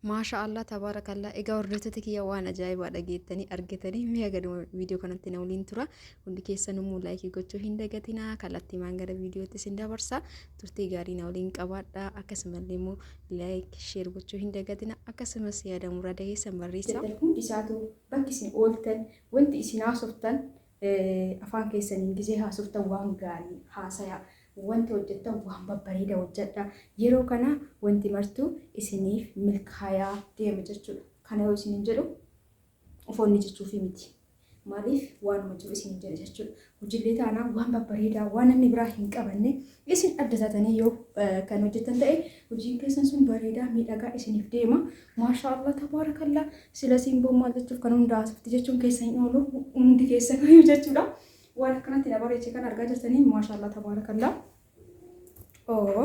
Maasha Allah tabaarakallah. Egaa hordoftoota kiyya, waan ajaa'ibaa dhageettanii argitanii, mi'a gaduma viidiyoo kanatti na waliin tura. Hundi keessan immoo like gochuu hin dagatinaa. Kallattiimaan gara viidiyootti isin dabarsa. Turtii gaarii na waliin qabaadha. Akkasumallee immoo like, share gochuu hin dagatina. Akkasumas yaada muraada keessan barreessaa. Jettan hundi isaatu bakki isin ooltan, wanti isin haasoftan, afaan keessaniin gizee haasoftan waan gaarii haasaya, wanti hojjettan waan babbareeda hojjedha. Yeroo kana wanti martuu isiniif milkaayaa deema jechuudha. Kana yoo isiniin jedhu ufoonni jechuufi miti. Maaliif, waanuma jiru isiniin jedhe jechuudha. Hojiilee taanaan waan babbareedaa, waan namni biraa hin qabanne isin adda taatanii yoo kan hojjettan ta'e, hojiin keessan sun bareedaa miidhagaa isiniif deema. Maashaa Allah tabaarakallah. Sila simboon maal jechuuf kan hunda haasofti jechuun keessa hin oolu hundi keessan jechuudha. Waan akkanatti na bareeche kan argaa jirtanii, maashaa Allah tabaarakallah. Oo,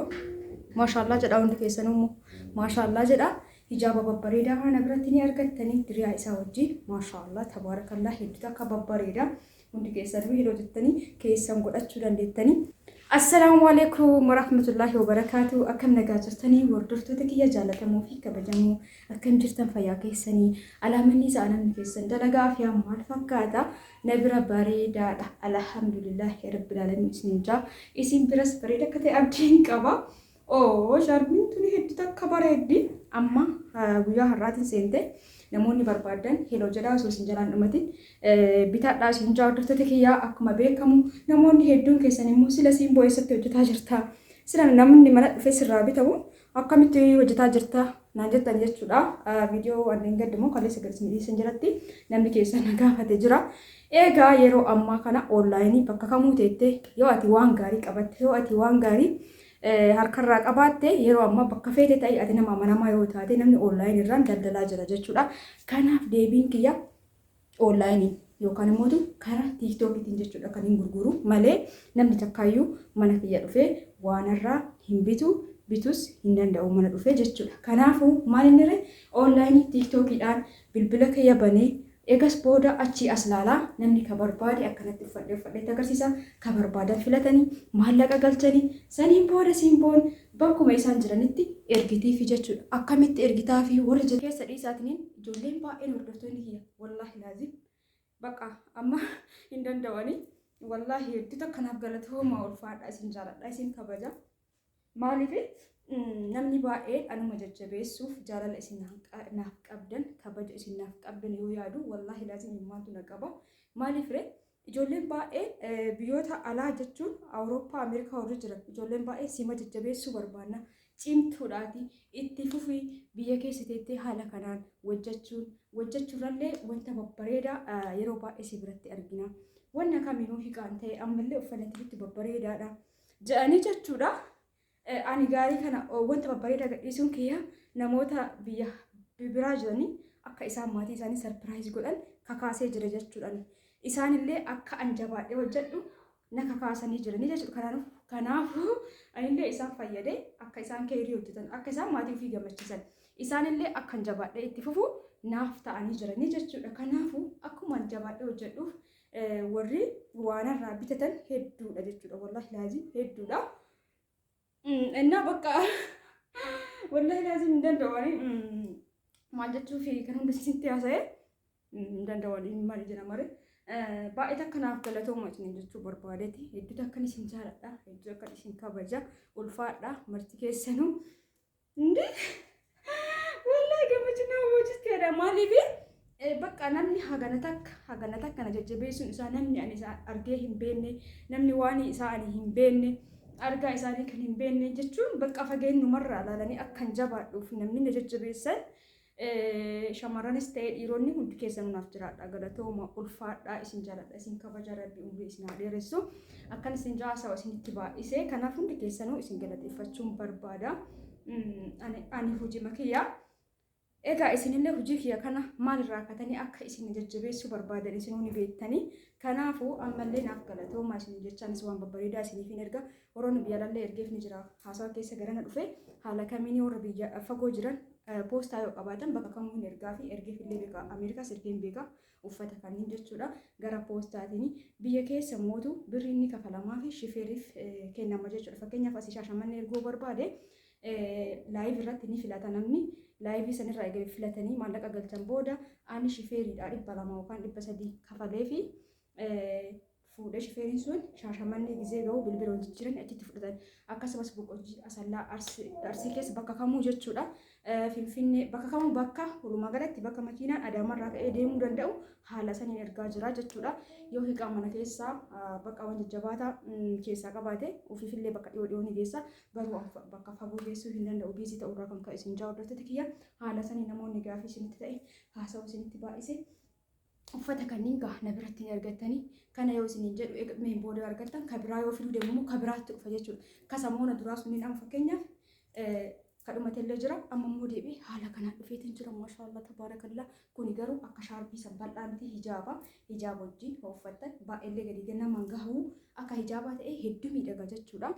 maashaa Allah jedha hundi keessanuu immoo, maashaa Allah jedha. Hijaaba babbareedaa kana biratti ni argattanii diriyaa isaa wajjin. Maashaa Allah tabaarakallah, hedduu akka babbareeda. Hundi keessanuu yeroo jettanii keessan godhachuu dandeettanii. Assalaamu alaikum warahmatullahi wabarakaatu. Akkam nagaa jirtanii, hordoftoota kiyya jaallatamoo fi kabajamoo? Akkam jirtan, fayyaa keessanii? Alaamanni isaa namni keessan dalagaa fi maal fakkaata? Na bira bareedaadha. Alhamdulillahi rabbil alamin isin jaa. Isin biras bareeda akka ta'e abdiin qaba. Oo, shaarbiin tuni hedduu takka bareeddi. Amma guyyaa har'aatiin seente, namoonni barbaadan heloo jedhaa, osoo isin jalaan dhumatin bitadhaa isin jaa. Hordoftoota kiyyaa, akkuma beekamu namoonni hedduun keessan immoo sila simboo eessatti hojjetaa jirta? Sila namni mana dhufee sirraa bitamu akkamitti hojjetaa jirta naan jettan jechuudha. Viidiyoo wanneen gaddimoo kaleessa gadi isin dhiisan jalatti namni keessan na gaafate jira. Egaa yeroo ammaa kana online bakka kamuu teettee yoo ati waan gaarii qabatte, yoo ati waan gaarii harkarraa qabaatte, yeroo ammaa bakka feete ta'e ati nama amanamaa yoo taate, namni online irraan daldalaa jira jechuudha. Kanaaf deebiin kiyya online yookaan immoo karaa TikTokiitiin jechuudha kan hin gurguru malee namni takkaayyuu mana kiyya dhufee waan irraa hin bitu, bitus hin danda'u mana dhufee jechuudha. Kanaafuu maal inni ree, online TikTokiidhaan bilbila kiyya banee egas booda achii as laalaa, namni ka barbaade akkanatti uffadhee uffadheetti agarsiisa, ka barbaadan filatanii maallaqa galchanii, saniin booda simboon bakkuma isaan jiranitti ergitiifi jechuudha. Akkamitti ergitaafi warri jedhu keessa dhiisaatiniin ijoolleen baay'een, hordoftoonni kiyya, wallaahi laazim bakka amma hin danda'anii, wallaahi hedduu takka naaf galatooma, ulfaadha, isin jaaladha, isin kabaja. Maaliif, namni baay'een anuma jajjabeessuuf jaalala isin naaf qabdan, kabaja isin naaf qabdan yoo yaadu, wallaahi laazim immaantu na qaba. Maaliif ree, ijoolleen baay'een biyyoota alaa jechuun Awurooppaa, Ameerikaa warri jiran, ijoolleen baay'een sima jajjabeessuu barbaanna. Cimtuudhaati itti fufii, biyya keessa teettee haala kanaan hojjechuun hojjechuurrallee wanta babbareedaa yeroo baay'ee si biratti argina. Wanna kaminuu hiqaan ta'e ammallee uffanni itti babbareedaadha jedhanii jechuudha. Ani gaarii kana wanta babbareedaa gadhiisuun kiyya namoota biyya biraa jiranii akka isaan maatii isaanii surprise godhan kakaasee jira jechuudha. Isaanillee akka an jabaadhee hojjedhu na kakaasanii jiranii jechuudha. Kanaafuu anillee isaan fayyadee akka isaan keerii hojjetan, akka isaan maatii ofii gammachiisan, isaanillee akka an jabaadhee itti fufu naaf ta'anii jiranii jechuudha. Kanaafuu akkuma an jabaadhee hojjedhuuf warri waanarraa bitatan hedduudha jechuudha. Wallahi laazim hedduudha. Innaa bakka wallahi laazim hin danda'u maal jechuuf kan hundi isinitti haasa'e hin danda'u, maal jedha mare. Baay'ee takka naaf galatooma isin jechuu barbaadeeti. Hedduu takkan isin jaaladha. Hedduu takkan isin kabaja. Ulfaadha marti keessanuu. Hindi wallahi gammachuu nama boojjisteedha. Maaliif, bakka namni hagana takka na jajjabeessuun isaa, namni ani isaa argee hin beekne, namni waan isaa ani hin beekne, argaa isaanii kan hin beekne jechuun, bakka fageenyumarraa ilaalanii akkan jabaadhuuf namni na jajjabeessan, shamarranis ta'ee dhiironni hundi keessanuu naaf jiraadha, galatooma, ulfaadha, isin jaaladha, isin kabaja. Rabbi umrii isin haa dheeressu. Akkan isin jaasawa isinitti baay'ise, kanaaf hundi keessanuu isin galateeffachuun barbaada. Ani hojii kiyya. Egaa isinillee hojii kiyya kana maalirraa katanii akka isin jajjabeessuu barbaadan isinuu ni beektanii. Kanaafuu ammallee naaf galatooma isin jechaanis waan babbareedaa isiniif hin erga. Warroonni biyya alallee ergeef ni jira. Haasawa keessa garana dhufe haala kamiin warra biyya fagoo jiran poostaa yoo qabaatan bakka kamuu hin ergaa fi ergeef illee beeka. Ameerikaas ergeen beeka uffata kanneen jechuudha. Gara poostaatiin biyya keessa mootu birri inni kafalamaa fi shifeeriif kennama jechuudha. Fakkeenyaaf asii Shaashamannee erguu barbaade. Live irratti ni filata namni. Live sanirraa eega filatanii maallaqa galchan booda ani shifeeriidha 200 yookaan 300 kafalee fi fuudhee shifeeriin sun Shaashamannee gizee ga'u bilbila wal jijjiiran achitti fudhatan. Akkasumas Boqojjii, Asallaa, Arsii keessa bakka kamuu jechuudha. Finfinnee bakka kamuu bakka walumaa galatti bakka makiinaan Adaamarraa ka'ee deemuu danda'u haala saniin ergaa jira jechuudha. Yoo hiikaa mana keessaa bakka waan jajjabaataa keessaa qabaate ofiifillee bakka dhiyoo dhiyoo ni geessa. Garuu bakka fagoo geessuu hin danda'u biizii ta'urraa kan ka'e isin jaa hordoftoota kiyya haala saniin namoonni gaafii isinitti ta'e haasa'uu isinitti baay'ise. Uffata kanneen gaa na biratti ni argattanii. Kana yoo isiniin jedhu eegmeen booda yoo argattan ka biraa yoo fiduu deemu immoo ka biraatti dhufa jechuudha. Ka samoona duraa sunniin amma fakkeenyaaf kadhumatellee jira amma immoo deebi'ee haala kanaan dhufeetiin jira maashaallah tabaarakallaa. Kuni garuu akka shaarbii san bal'aa miti hijaaba hijaaba wajjin yoo uffattan baay'eellee gadi gannamaan gahu akka hijaabaa ta'ee hedduu miidhaga jechuudha.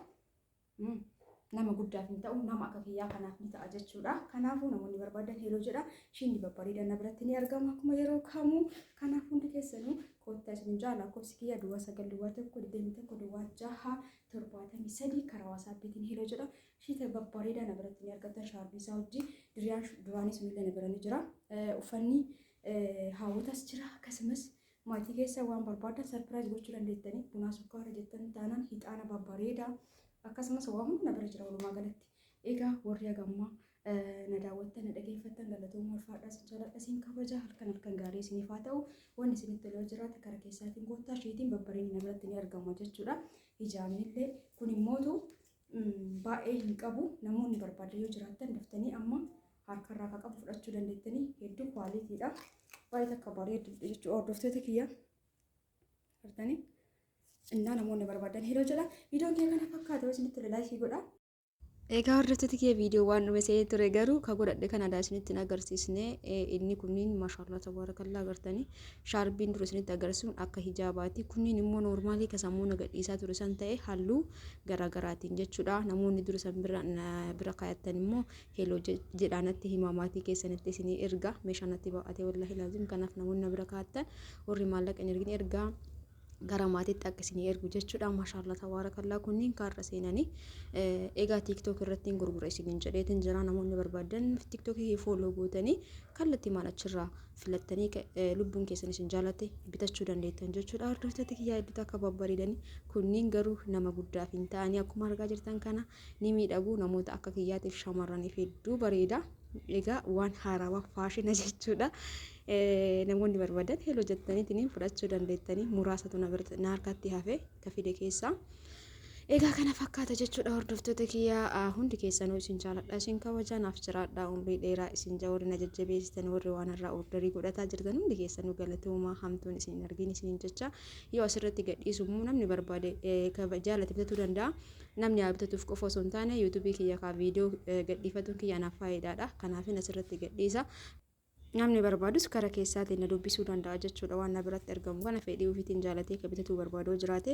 Nama guddaaf hin ta'u, nama akka kiyyaa kanaaf ni ta'a jechuudha. Kanaafuu namoonni barbaadan hello jedha. Shiinni babbareedaan na biratti ni argama akkuma yeroo kamuu. Kanaaf hundi keessanuu koottaa isin jaa lakkoofsi kiyya duwwaa 9 duwwaa 1 21 duwwaa 6 73 karaa WhatsAppiitiin hello jedha. Shiita babbareedaa na biratti ni argattan shaarbii isaa wajjin diriyaan duraanii sunillee na bira ni jira. Uffanni haawwotas jira akkasumas maatii keessa waan barbaadan surprise gochuu dandeettanii bunaa sukkaara jettan taanaan hixaana babbareedaa akkasumas waa hundi na bira jira walumaa galatti. Egaa warri hagammaa na daawwattan na dhageeffattan galatooma ulfaadhaa isin jaaladha isin kabaja halkan halkan gaarii isiniif haa ta'u wanni isinitti tolee jiraate kara keessaatiin koottaa isheetiin babbareedni na biratti ni argama jechuudha. Hijaabnillee kun immootu baay'ee hin qabu namoonni barbaadan yoo jiraattan daftanii amma harkarraa akka qabu fudhachuu dandeettanii hedduu kwaalitiidha. Baay'ee takka bareedu jechuudha hordoftoota kiyya. Artanii innaa namoonni barbaadan hello jedha. Viidiyoon kiyya kana fakkaata yoo isinitti tole like godha. Egaa hordoftoota kiyya viidiyoo waan dhume se'ee ture garuu ka godhadhe kana aadaa isinitti hin agarsiisne inni kunniin maashaallah tabaarakallaa agartanii shaarbiin dura isinitti agarsiisuun akka hijaabaati kunniin immoo noormaalii ka sammuu na gadhiisaa ture san ta'e halluu garaagaraatiin jechuudha namoonni dura san bira bira kaayattan immoo Hello jedhaa natti himaa maatii keessanitti isinii erga meeshaa natti baa'ate wallahi laazim kanaaf namoonni na bira kaa'attan warri maallaqa hin ergin ergaa gara maatiitti akka isinii ergu jechuudha maashaallah tabaarakallaa kunniin kaarra seenanii egaa TikTok irratti hin gurgura isiniin jedheetin jira namoonni barbaadan TikTokii follow gootanii kallattii maan achirraa filattanii lubbuun keessan isin jaalate bitachuu dandeettan jechuudha. Hordoftoota kiyyaa hedduutu akka babbareedanii kunniin garuu nama guddaaf hin ta'anii akkuma argaa jirtan kana ni miidhagu namoota akka kiyyaatiif shamarraniif hedduu bareeda. Egaa waan haarawaa faashina jechuudha. Namoonni barbaadan hello jettaniitiin fudhachuu dandeettanii muraasatu na harkatti hafe ka fide keessaa. Egaa kana fakkaata jechuudha hordoftoota kiyya hundi keessanuu isin jaaladha isin kabaja naaf jiraadha umrii dheeraa isin jaa warri na jajjabeessitan warri waan irraa orderii godhataa jirtan hundi keessanuu galatoomaa hamtuun isin hin argin isiniin jecha yoo asirratti gadhiisu immoo namni barbaade jaalate bitatuu danda'a namni haa bitatuuf qofa osoo hin taane yuutuubii kiyya kaa viidiyoo gadhiifatuun kiyya anaaf faayidaadha kanaafin asirratti gadhiisa. Namni barbaadus kara keessaatiin na dubbisuu danda'a jechuudha. Waan na biratti argamu kana fedhii ofiitiin jaalatee ka bitatuu barbaadu yoo jiraate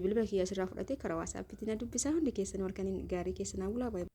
bilbila kiyya asirraa fudhatee karaa WhatsAppiitiin na dubbisa. Hundi keessanuu halkaniin gaarii keessa naa bulaa. Baay'ee.